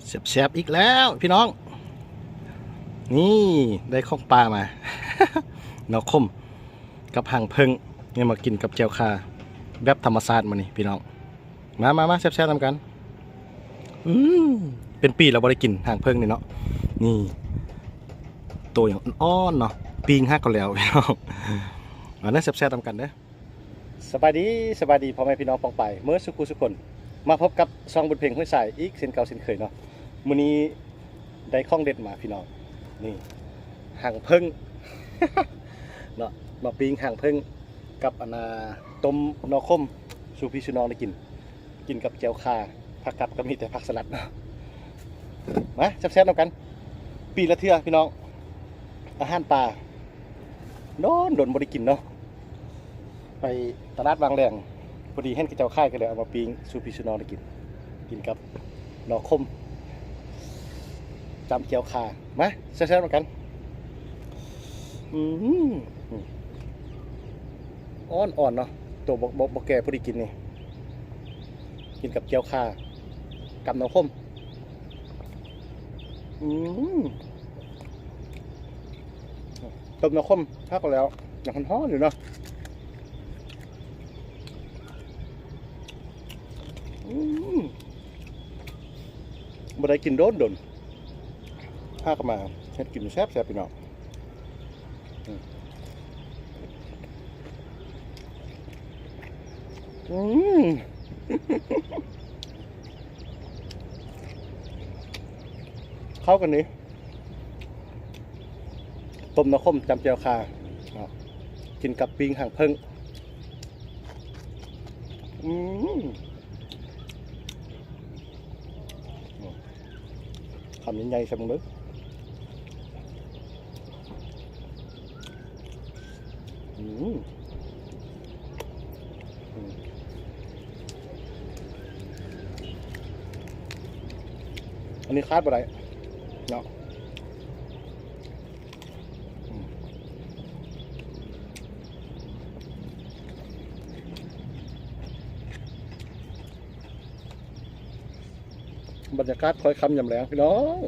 ແຊບໆ ອີກແລ້ວພີ່ນ້ອງ ນີ້ໄດ້ຂອງປ່າມາ ໜໍ່ຂົມກັບຫາງເຜິ້ງ ນີ້ມາກິນກັບແຈ່ວຂ່າແບບທຳມະຊາດມື້ນີ້ພີ່ນ້ອງ ມາໆໆ ແຊບໆ ນຳກັນ. ອືມ ເປັນປີແລ້ວບໍ່ໄດ້ກິນຫາງເຜິ້ງນີ້ເນາະ ນີ້ໂຕຍັງອ່ອນໆ ເນາະ ປີ້ງຫາກກໍແລ້ວພີ່ນ້ອງ ມາເດີ ແຊບໆ ນຳກັນເດີ. ສະບາຍດີ ສະບາຍດີພໍ່ແມ່ພີ່ນ້ອງປ້ອງປາຍເໝິດສູ່ຜູ້ສູ່ຄົນ ມາພົບກັບຊ່ອງບຸນເພັງຫ້ວຍຊາຍອີກເຊັ່ນເກົ່າເຊັ່ນເຄີຍເນາະ. ມື້ນີ້ໄດ້ຂອງເດັດມາພີ່ນ້ອງ ນີ້ຫາງເຜິ້ງເນາະ ມາປີ້ງຫາງເຜິ້ງກັບອັນນ່າ ຕົ້ມໜໍ່ຂົມສູ່ພີ່ສູ່ນ້ອງໄດ້ກິນ ກິນກັບແຈ່ວຂ່າ ຜັກກັບກໍມີແຕ່ຜັກສະຫຼັດເນາະ. ມາແຊບໆ ນຳກັນ ປີລະເທື່ອພີ່ນ້ອງ ອາຫານປ່າ ດົນໆ ບໍ່ໄດ້ກິນເນາະ ໄປຕະຫຼາດວັງແລງ ພໍດີເຫັນເຂົາເຈົ້າຂາຍກໍເລີຍເອົາມາປີ້ງສູ່ພີ່ສູ່ນ້ອງໄດ້ກິນ ກິນກັບໜໍ່ຂົມ ຈ້ຳແຈ່ວຂ່າ ມາແຊບໆ ນຳກັນ. ອືມ ອ່ອນໆ ເນາະ ໂຕບໍ່ ບໍ່ ບໍ່ແກ່ ພໍດີກິນນີ້ ກິນກັບແຈ່ວຂ່າກັບໜໍ່ຂົມ. ອືມ ຕົ້ມໜໍ່ຂົມຄັກແລ້ວ ຍັງຮ້ອນໆ ຢູ່ເນາະ. ອືມ ບໍ່ໄດ້ກິນດົນໆ ຫາກະມາເຮັດກິນແຊບໆ ພີ່ນ້ອງ. ອືມ ເຂົ້າກັນດີ ຕົ້ມໜໍ່ຂົມຈ້ຳແຈ່ວຂ່າ ເນາະ ກິນກັບປີ້ງຫາງເຜິ້ງ. ອືມ ຄຳໃຫຍ່ໆ ໃສ່ເບິ່ງເດີ. ອືມ ອືມ ອັນນີ້ຂາດບໍ່ໄດ້ເນາະ. ອືມ ບັນຍາກາດຄ້ອຍຄ່ຳຍາມແລງພີ່ນ້ອງ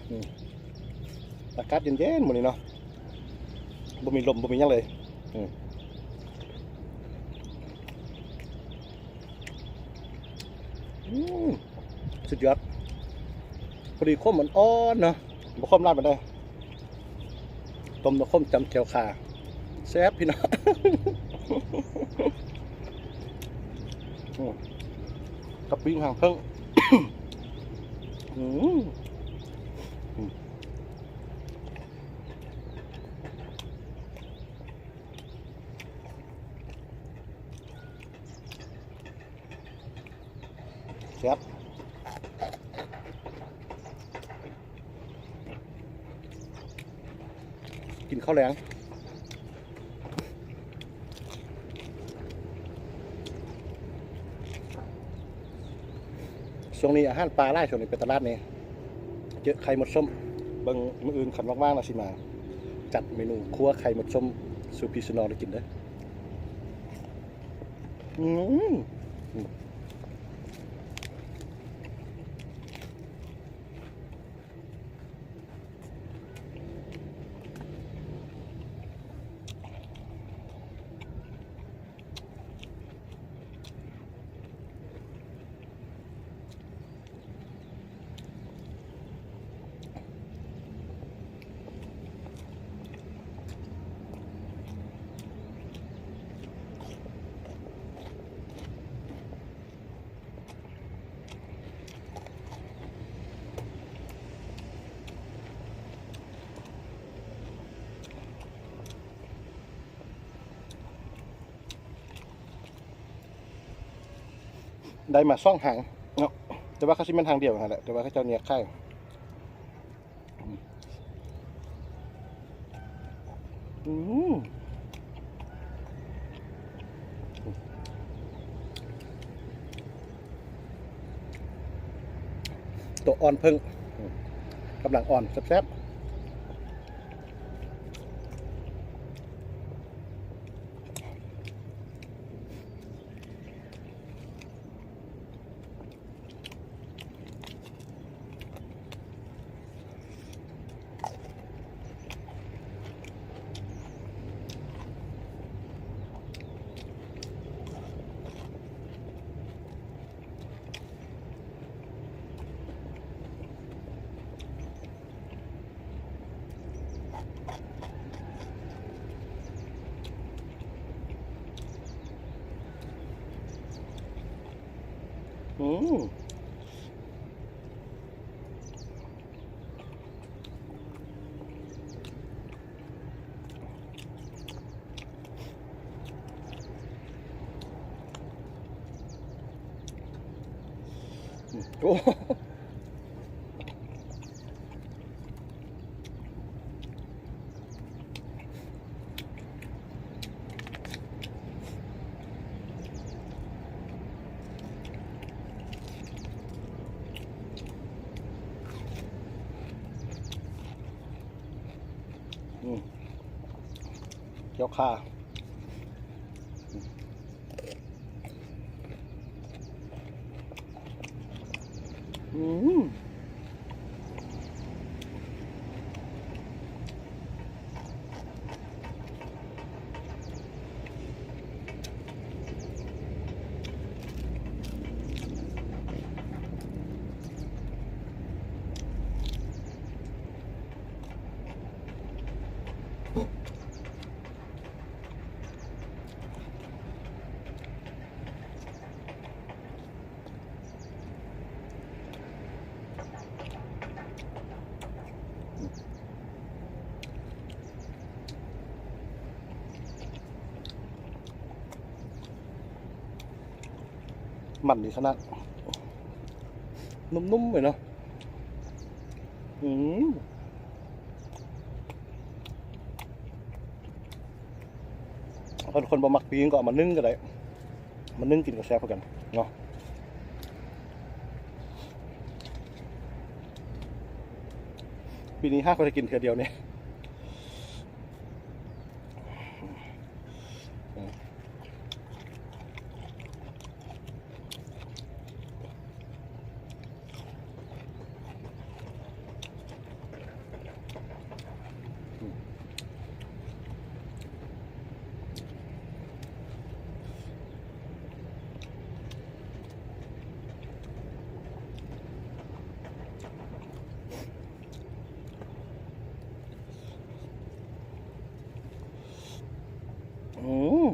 ອືມ ອາກາດເຢັນໆ ມື້ນີ້ເນາະ ບໍ່ມີລົມ ບໍ່ມີຫຍັງເລີຍ. ອືມ ອືມ ສຸດຍອດ ພໍດີ ຂົມອ່ອນໆ ເນາະ ບໍ່ຂົມຫຼາຍປານໃດ. ຕົ້ມໜໍ່ຂົມຈ້ຳແຈ່ວຂ່າ ແຊບພີ່ນ້ອງ. ອືມ ກັບປີ້ງຫາງເຜິ້ງ ອືມ ອືມ ແຊບ ກິນເຂົ້າແລງ. ຊ່ວງນີ້ອາຫານປ່າຫຼາຍ ຊ່ວງນີ້ໄປຕະຫຼາດນີ້ ເຈີໄຂ່ມົດສົ້ມ. ເບິ່ງມື້ອື່ນຄັນວ່າງໆ ລະຊິມາຈັດເມນູຄົ່ວໄຂ່ມົດສົ້ມສູ່ພີ່ສູ່ນ້ອງໄດ້ກິນເດີ. ອືມ ອືມ. ໄດ້ມາສອງຫາງເນາະ ແຕ່ວ່າກໍຊິແມ່ນຫາງດຽວຫັ້ນແຫຼະ ແຕ່ວ່າເຂົາເຈົ້າແຍກຂາຍ. ອືມ ໂຕອ່ອນເຜິ້ງ ກຳລັງອ່ອນ ແຊບໆ. ອ ອືມ ໂອ້ ອືມ ກ່ຽວຂ່າ ອືມ ມັນດີຂະໜາດ ນຸ້ມໆເລີຍເນາະ ອືມ. ຄັນຄົນບໍ່ມັກປີ້ງກໍເອົາມາໜຶ້ງກໍໄດ້ ມາໜຶ້ງກິນກໍແຊບຄືກັນເນາະ. ປີນີ້ຫາກໍໄດ້ກິນເທື່ອດຽວນີ້. ອືມ.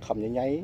ຄຳໃຫຍ່ໆ.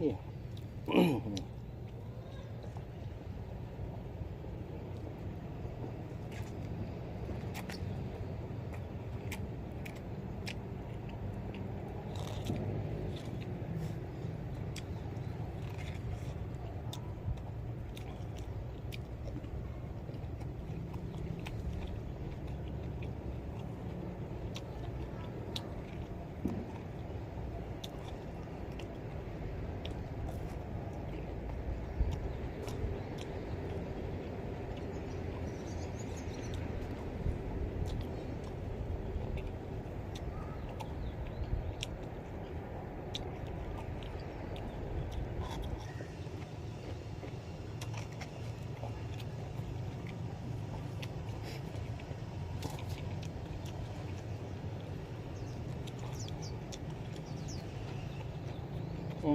ອື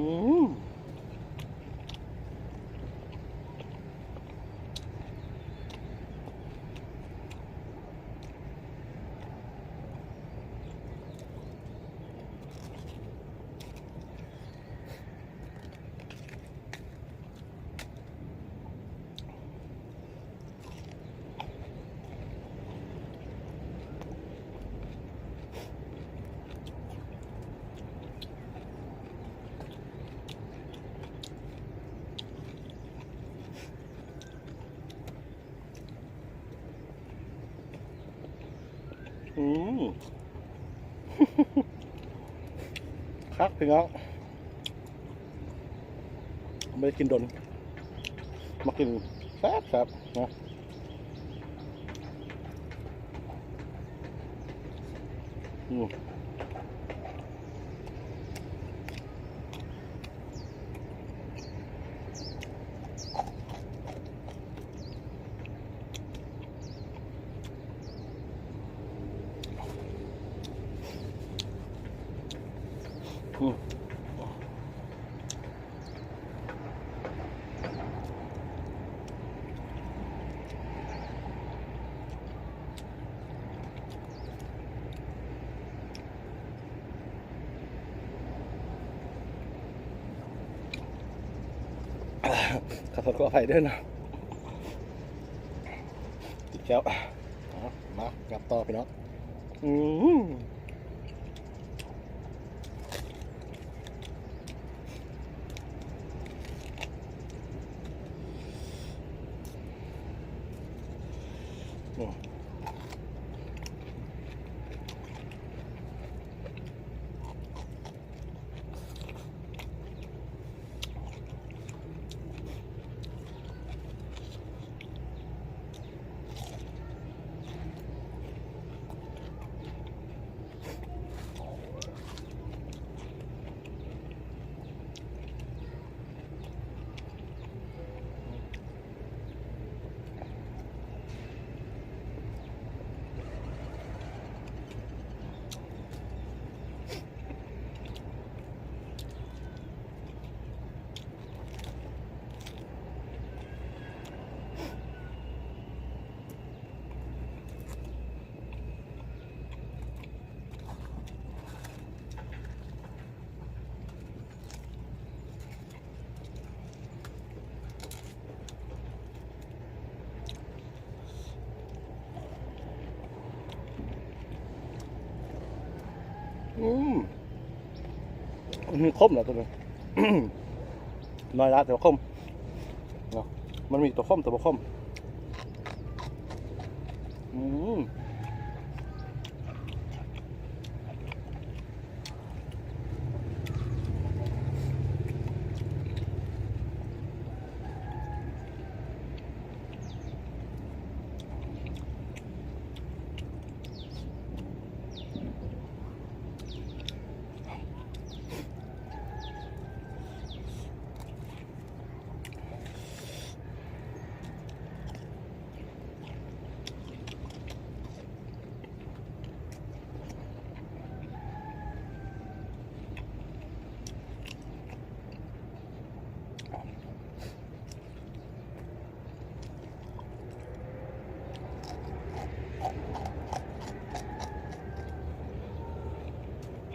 ມ. ອືມ ຄັກພີ່ນ້ອງ ບໍ່ໄດ້ກິນດົນ ມາກິນແຊບໆ ນະ ອືມ. ອືມ ຂໍໂທດຂໍອະໄພເດີເນາະ ຕິດແກ້ວ. ເອົາ ມາກັບຕໍ່ພີ່ນ້ອງ. ອືມ ອືມ. ອືມ ມີຄົມແລ້ວຕົວນີ້ ໜ້ອຍລະແຕ່ວ່າຄົມເນາະ ມັນມີຕົວຄົມຕົວບໍ່ຄົມ. ອືມ.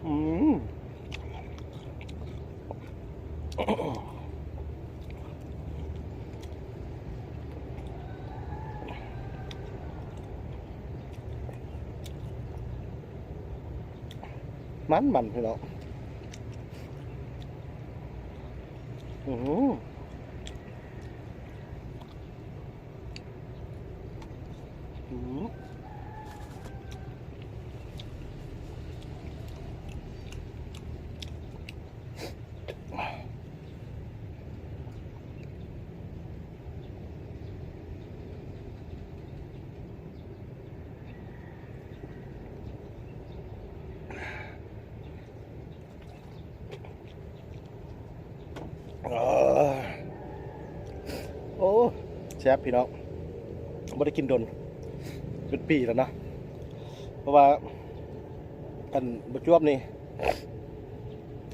ອືມ ມັນໆ ພີ່ນ້ອງ. ອືມ ອືມ. ໂອ້ ແຊບພີ່ນ້ອງ ບໍ່ໄດ້ກິນດົນເປັນປີແລ້ວເນາະ ເພາະວ່າ ອັນ ບັກຈວບນີ້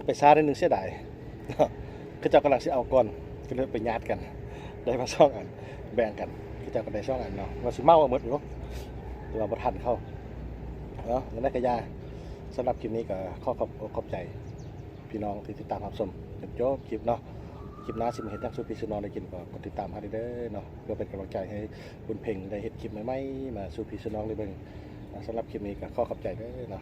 ໄປຊ້າໜ້ອຍໜຶ່ງ ເສຍດາຍ ເຂົາເຈົ້າກຳລັງຊິເອົາກ່ອນ ກໍເລີຍໄປຍາດກັນ ໄດ້ມາສອງອັນ ແບ່ງກັນ ເຂົາເຈົ້າກໍໄດ້ສອງອັນເນາະ ວ່າຊິເໝົາເອົາໝົດຢູ່ ແຕ່ວ່າບໍ່ທັນເຂົາເນາະ ແນວໃດກໍຢ່າ ສຳລັບຄລິບນີ້ກໍຂໍຂອບອົກຂອບໃຈພີ່ນ້ອງທີ່ຕິດຕາມຮັບຊົມຈົນຈົບຄລິບເນາະ ຄລິບໜ້າຊິມາເຮັດຫຍັງສູ່ພີ່ສູ່ນ້ອງໄດ້ກິນ ກໍກົດຕິດຕາມເຮົາເດີເນາະ ເພື່ອເປັນກຳລັງໃຈໃຫ້ບຸນເພັງໄດ້ເຮັດຄລິບໃໝ່ໆ ມາສູ່ພີ່ສູ່ນ້ອງໄດ້ເບິ່ງ ສຳລັບຄລິບນີ້ກໍຂໍຂອບໃຈເດີເນາະ.